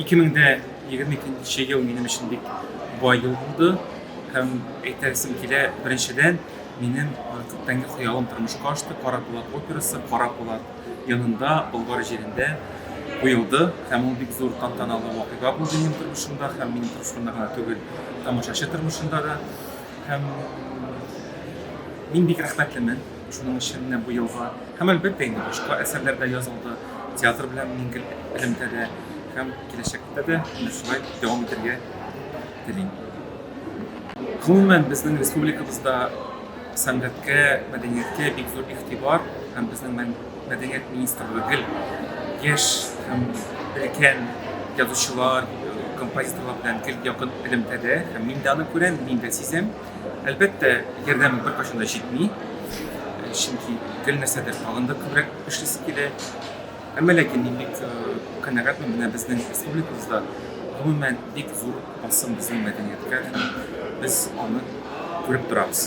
2022 ел минем өчен бик бай ел булды. Һәм әйтәсем килә, беренчедән, минем күптәнге хыялым тормышка ашты. Кара пулат операсы Кара пулат янында, Болгар җирендә куелды. Һәм ул бик зур тантаналы вакыйга булды минем тормышымда һәм минем тормышымда гына түгел, тамашачы тормышында да. Һәм мин бик рәхмәтлемен шуның өчен менә бу елга. Һәм әлбәттә инде башка әсәрләр дә язылды. Театр белән мин гел элемтәдә һәм киләчәктә дә менә шулай дәвам итәргә телим. Гомумән, безнең республикабызда сәнгатькә, мәдәнияткә бик зур игътибар һәм безнең мәдәният министрлыгы гел яшь һәм өлкән язучылар, композиторлар белән гел якын элемтәдә һәм мин дә аны күрәм, мин дә сизәм. Әлбәттә, ярдәм беркайчан да җитми, чөнки гел нәрсәдер тагын да күбрәк эшлисе килә. Әмма ләкин мин бик канәгатьмен, менә безнең республикабызда гомумән бик зур басым безнең мәдәнияткә һәм без аны күреп торабыз.